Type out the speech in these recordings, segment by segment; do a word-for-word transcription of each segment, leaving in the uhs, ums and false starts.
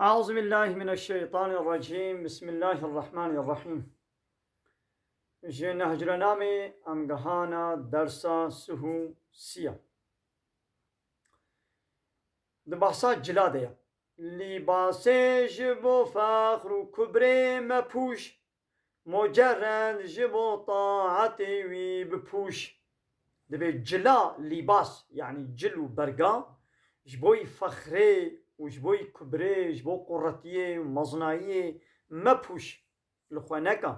Eûzubillahimineşşeytanirrecîm. Bismillahirrahmanirrahîm. Ji Nehcrenamê em gehana dersa sih û sî ye. Di behsa cila de ye. Lîbasê ji bo fexr û kubrê mepûş, mucerred ji bo taetê wî bipûş. Divê cila, lîbas, yanî cil û berga, ji bo yî fexrê û ji bo yî kubrê, ji bo quretiyê û mezinayiyê mepûş, li xwe neke.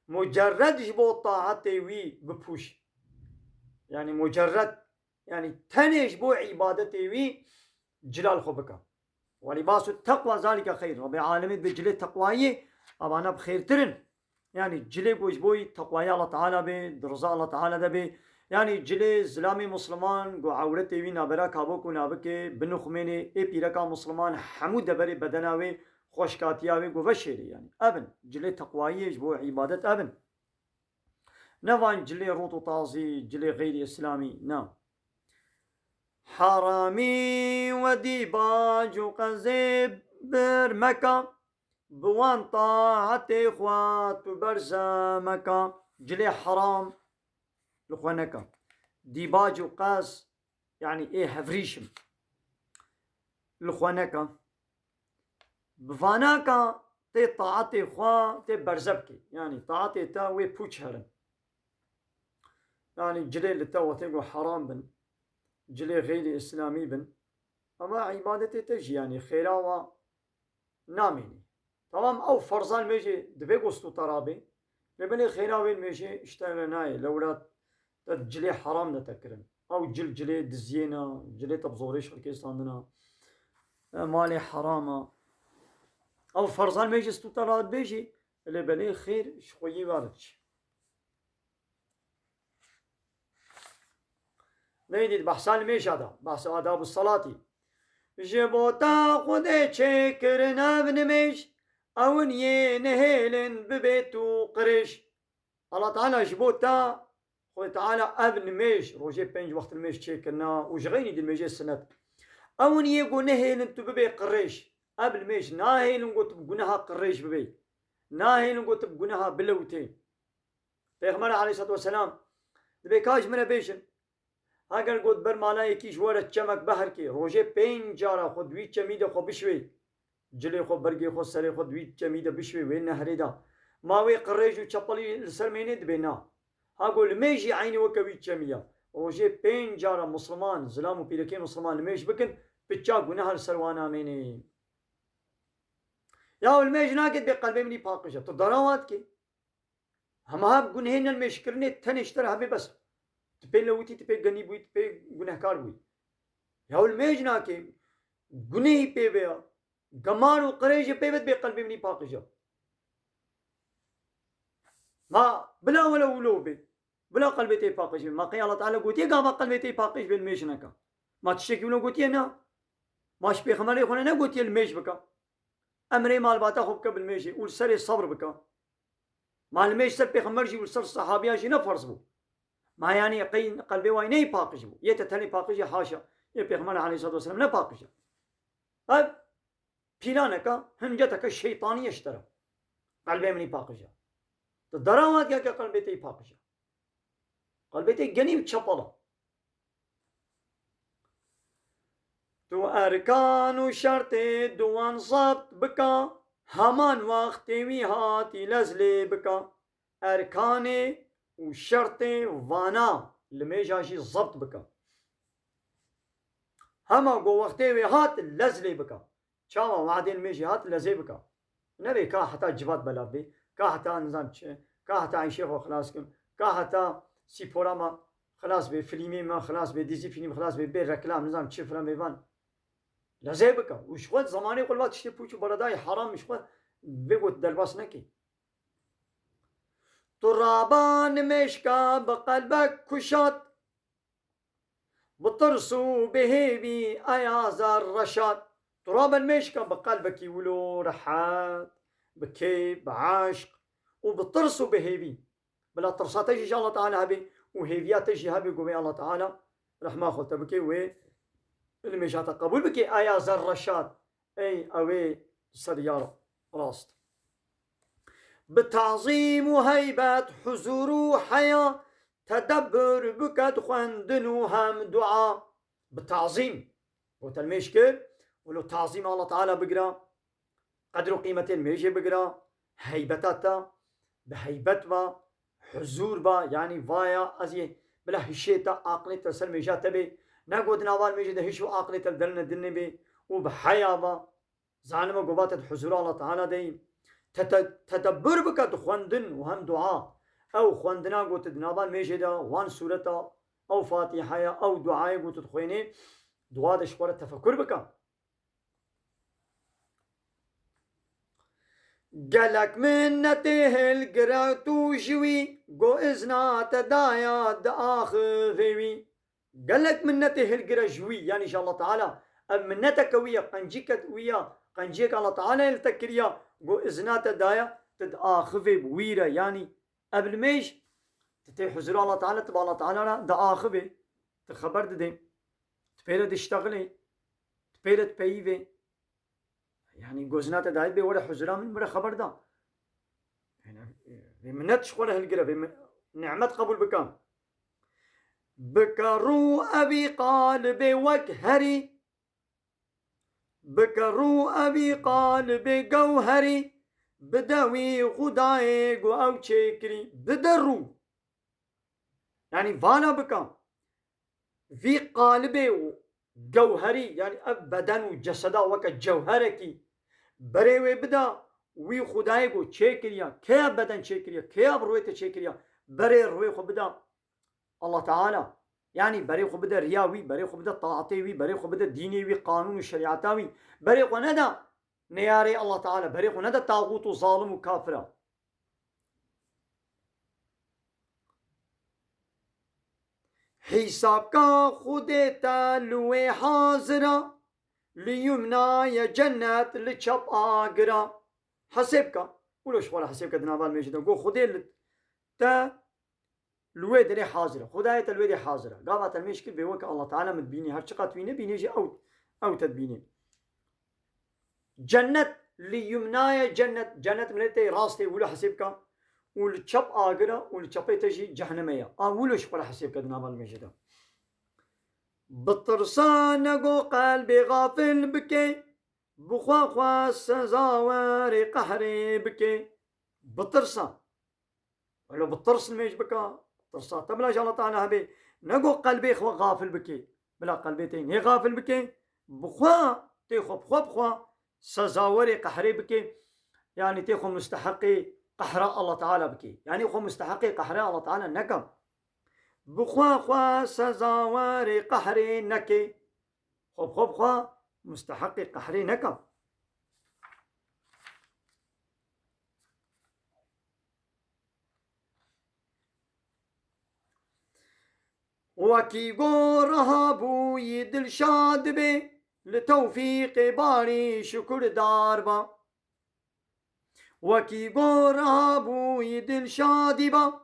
Mucerred ji bo taetê wî bipûş. Yanî mucerred, yanî tenê ji bo îbadetê wî cila li xwe bike. Welîbasu teqwa zalike xeyr. Rebê alemê bi cilê teqwayiyê, evana bi xêrtir in. Yanî cilê ku ji bo teqwayê Allah Teala bê, di riza Allah Teala de bê. Yanî cilê zilamê Musliman ku ewretê wî nabera kabok û nabikê, binixumênê, ê pîreka Musliman hemû deverê bedena wê, xweşkatiya wê ku veşêrê yanî. Ev in, cilê teqwayiyê ji bo îbadet ev in. Ne van cilê rot û tazî, cilê xeyrî îslamî, na. Haramî we dîbac û qezê bir meka, bi wan taetê xwe tu berze meka. Cilê heram li xwe neka. Dîbac û qez, yanî ê hevrîşim, li xwe neka. Bi vanaka tê taetê xwe tê berze bikê. Yanî taetê te wê pûç herin. Yanî cilê li te wextê ku heram bin, cilê xeyrî îslamî bin, ama îbadetê te jî yanî xêra wa namînî. Tamam, ew ferzan mê jî divê ku stûta rabê. Lê belê xêra wê mê jî işte re nayê. Lewra te cilê heram de te kirin. Ew cil cilê diziyê ne, cilê te bi zorê ji xelkê standina. E, malê heram e. Ew ferzan mê jî stûta rabê jî, lê belê xêr ji xweyî wa diçe. Neyê dît behsa nimêja da, behsa adab û salatî. Ji bo te Xwedê çêkirin ev nimêj, ew in yê nehêlin bibê tu qirêj. Allah Teala ji bo te, Xwedê Teala ev nimêj, rojê pênc wext nimêj çêkirina û ji xeynî di nimêjê sinet. Ew in yê ku nehêlin tu bibê qirêj. Ev nimêj nahêlin ku tu bi guneha qirêj bibê. Nahêlin ku tu bi guneha bilewtê. Pêxember aleyhissalatu vesselam dibê ka ji min re bêjin, heger got ber mala yekî ji we re çemek beherkê, rojê pênc cara xwe di wî çemî de xwe bişwê, cilê xwe, bergê xwe, serê xwe di wî çemî de bişwê wê nehrê de, ma wê qirêj û çepelî li ser mênê dibê na. Ha got li mêj jî eynî weke wî çemî ye. Rojê pênc cara Musliman, zilam û pîrekê Musliman li mêj bikin, piça guneha li ser wan namênê. Ya li mêj nake dibê qelbê min î paqij e. Tu dara wan dikê. Hema hev gunehê ne li mêjkirinê tenê ji te re hevê bes. Tu pê lewitî, tu pê genî bûyî, tu pê gunehkar bûyî. Ya li mêj nake, gunehî pê ve ya. Gemar û qirêjê pê ve dibê qelbê min î paqij e. Ma bila wele wilo bê. Bila qelbê te paqij bê. Ma qey Allah Teala gotiye gava qelbê te paqij bê li mêj neke. Ma tiştekî wilo gotiye na. Ma ji pêxemberê xwe ne negotiye li mêj bike. Emrê malbata xwe bike bi li mêjê û li serê sebr bike. Ma li mêj ser pêxember jî û li ser sehabiyan jî ne ferz bû. Ma yanî qey qelbê wayî neyê paqij bû. Yê te tenê paqij e, haşa. Yê pêxember aleyhissalatu vesselam ne paqij e. Ev pîlaneke, hinceteke şeytanî ye ji te re. Qelbê min î paqij e. Tu dara wan dike ke qelbê te î paqij e. Qelbê te genî û çepal e. Tu erkan û şertê di wan zebt bika, heman wextê wî hatî lez lê bika. Erkanê û şertê vana li mêja jî zebt bika. Hema ku wextê wê hat lez lê bika. Çawa wadê li mêjê hat lezê bika. Nebê ka heta civat belav bê, ka heta nizam çi, ka heta îşê xwe xilas kim, ka heta spora me xilas bê, filmê me xilas bê, dizî film xilas bê, bê reklam nizam çi filan bê van. Lezê bika. Û ji xwe zemanê xwe li va tiştê pûç û beredayê heram ji xwe bê got derbas nekê. Tu raba nimêjka bi qelbek kuşat. Bi tirs û bi hêvî eya zerreşat. Tu rabe nimêjka bi qelbekî wilo rehet, bi kêf, bi eşq û bi tirs û bi hêvî. Bila tirsa te jî ji Allah Teala hebe û hêviya te jî hebe ku wê Allah Teala rehma xwe te bike, wê nimêja te qebûl bike. Eya zerreşat. Ey ew ê ser ya rast. Bi tazîm û heybet, huzûr û heya, tedebbur bike di xwendin û hem dua. Bi tazîm. Gotelmêj kir, wilo tazîm Allah Teala bigira, qedr û qîmetên mêjê bigira, heybeta te, bi heybet ba, huzûr ba, yanî vaya ez ê bila hişê te, aqilê te ser mêja te bê, ne got di nava mêjê de hiş û aqilê te li derine dinê bê û bi heya ba. Zanime ku ba te di huzûra Allah Teala de yî. Te, te, tedebbur bike tu xwendin û hem dua. Ew xwendina ku tu di nava mêjê de wan sûreta, ew Fatîheya, ew duayê ku tu dixwênê, dua de ji xwe re tefekur bike. Gelek minnetê hilgire tu ji wî, ku izna te daya diaxivê wî. Gelek minnetê hilgire ji wî, yanî ji Allah Teala. Ev minneteke wî ye, qencîke wî ye, qenciyek Allah Teala li te kiriye, ku izna te daye, tu diaxivê bi wî re, yanî ev limêj, tu tê huzûra Allah Teala, tu bi Allah Teala re diaxivê, tu xeber didê, tu pê re diştexilê, tu pê re dipeyivê. Yanî gozina te dayî bê were huzura min, were xeber da. Yani, vê minnet ji xwe re hilgire, vê mi-, nimet qebûl bike. Bike rû evî qalibê wek herî. Bike rû evî qalibê gewherî. Bide wî xudayê ku ew çêkirî. Bide rû. Yani vana bike. Vî qalibê û gewherî, yani ev beden û ceseda weke cewherekî berê wê bida, wî xudayê ku çêkiriya, kê ev beden çêkiriya, kê ev rûyê te çêkiriya, berê rûyê xwe bida Allah Teala. Yani berê xwe bide riya wî, berê xwe bide taatê wî, berê xwe bide dînê wî, qanûn û şerîeta wî. Berê xwe neda neyarê Allah Teala, berê xwe nede taxût û zalim û kafira. Hîsabka Xwedê te li wê hazira, li yumna ye cennet, li çep agira. Hesêbka, wilo ji xwe re hesêbke di nava limêjê de. Got Xwedê li te li wê derê hazir e. Xwedayê te li wê derê hazir e. Gava te limêj kir bê weke Allah Teala min dibînî, her çiqat wî nebînê jî ew, ew te dibînê. Cennet li yumnaye cennet, cennet miletê rastê wilo hesêb ka û li çep agir e û li çepê te jî cehneme ye. A wilo ji xwe re hesêb ke di nava limêjê de. Bitirsa nego qelbê xafil bike, bi xwe xwe sezawerê qehrê bike. Bitirsa. Welo bi tirs nimêj bika, tirsa te bila ji Allah Teala hebe, nego qelbê xwe xafil bike. Bila qelbê te nê xafil bike, bi xwe tê xwe bi xwe bi xwe sezawerê qehrê bike. Yani tê xwe musteheqê qehra Allah Teala bike. Yani xwe musteheqê qehra Allah Teala neke. Bi xwe xwe sezawerê qehrê neke. Xwe bi xwe bi xwe musteheqê qehrê neke. Wekî go reha bûyî dilşad be, li tewfîqê barî şukurdar ba. Wekî go reha bûyî dilşadî ba,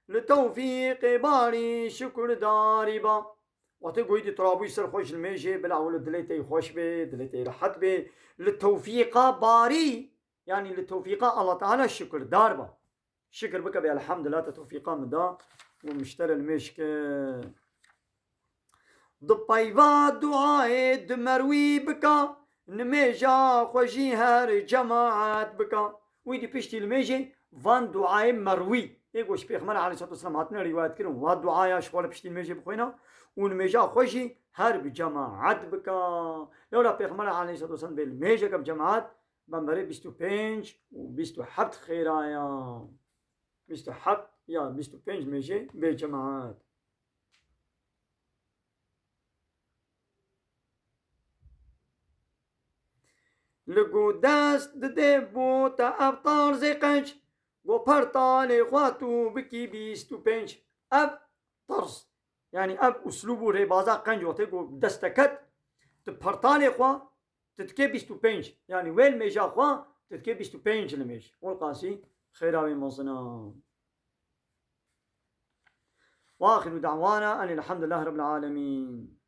li tewfîqê barî şukurdarî ba. Wextê goyî di turabûyî ser xwe ji limêjê, bila wilo dilê te yî xweş bê, dilê te yî rehet bê. Li tewfîqa barî, yanî li tewfîqa Allah Teala şukurdar ba. Şikir bike bê, elhamdulillah, te tewfîqa min da û min ji te re limêj kir. Di peyva duayê di merwî bika, nimêja xwe jî her cemaet bika. Wî dî piştî limêjê van duayê merwî. Ê ku ji Pêxember aleyhissalatu vesselam hatine rîwayet kirin, wa duaya ji xwe re piştî limêjê bixwîna û nimêja xwe jî her bi cemaet bika. Lewla Pêxember aleyhissalatu vesselam bê limêjeke bi cemaet, bemberê bîst û pênc û bîst û heft xêra ya. Bîst û heft ya bîst û pênc mêjê bê cemaet. Li ku dest didê bo te ev tarzê qenc, go pertalê xwe tu bikî bîst û pênc. Ev tarz, yani ev uslûb û rêbaza qenc wextê ku dest te ket, tu pertalê xwe tu dikê bîst û pênc. Yani wê limêja xwe tu dikê bîst û pênc limêj. Welqasî xêra wê mezin e. Wa axiru da'wana enî elhamdulillah rabbil alemin.